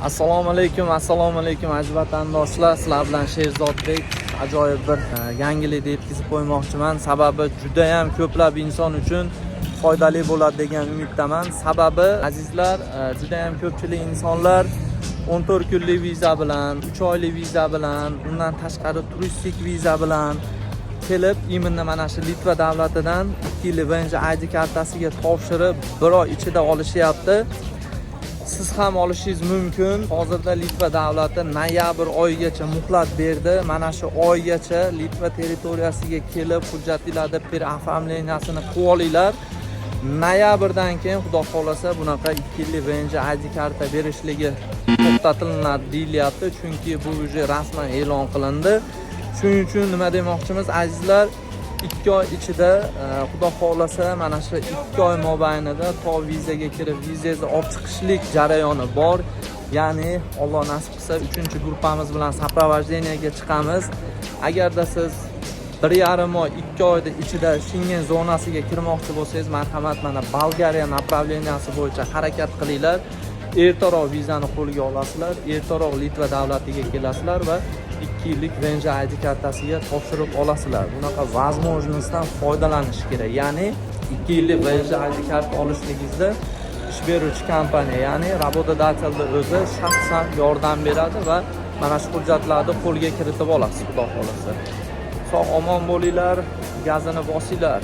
Assalomu alaykum, assalomu alaykum, aziz vatandoshlar. Sizlar bilan Sherzodbek. Ajoyib bir yangilikni yetkazib qo'ymoqchiman. Sababi juda ham ko'plab inson uchun foydali bo'ladi degan umiddaman. Sababi, azizlar, juda ham ko'pchilik insonlar 14 kunlik viza bilan, 3 oylik viza bilan, undan tashqari turistik viza bilan kelib, именно mana shu Litva davlatidan 2 yillik ВНЖ ID kartasiga topshirib, bir oy ichida olishyapti. Siz ham olishingiz mumkin. Hozirda Litva davlati noyabr oyigacha muhlat berdi. Mana shu oygacha Litva territoriyasiga kelib, hujjatlarni переоформления sini qilib olinglar. Noyabrdan keyin, xudo xohlasa, bunaqa 2 yillik ВНЖ ID karta berishligi to'xtatilinadi deyilyapti, chunki bu уже rasman e'lon qilindi. Shuning uchun nima demoqchimiz, azizlar, 2 oy ichida, xudo xohlasa, mana shu 2 oy mobaynida to vizaga kirib, vizangizni olib chiqishlik jarayoni bor. Ya'ni Alloh nasib qilsa, uchinchi gruppamiz bilan сопровождение ga chiqamiz. Agarda siz 1,5 oy, 2 oyni ichida Shengen zonasiga kirmoqchi bo'lsangiz, marhamat, mana Bolgariya направления si bo'yicha harakat qilinglar. Ertaroq vizani qo'lga olasizlar, ertaroq Litva davlatiga kelasizlar va 2 yillik ВНЖ ID kartasiga topshirib olasizlar. Bunaqa возможность dan foydalanish kerak. Ya'ni 2 yillik ВНЖ ID karta olishligingizda ish beruvchi kompaniya, ya'ni работодатель ni o'zi shaxsan yordam beradi va mana shu hujjatlarni qo'lga kiritib olasiz, xudo xohlasa. Sog' omon bo'linglar, gazini bosinglar.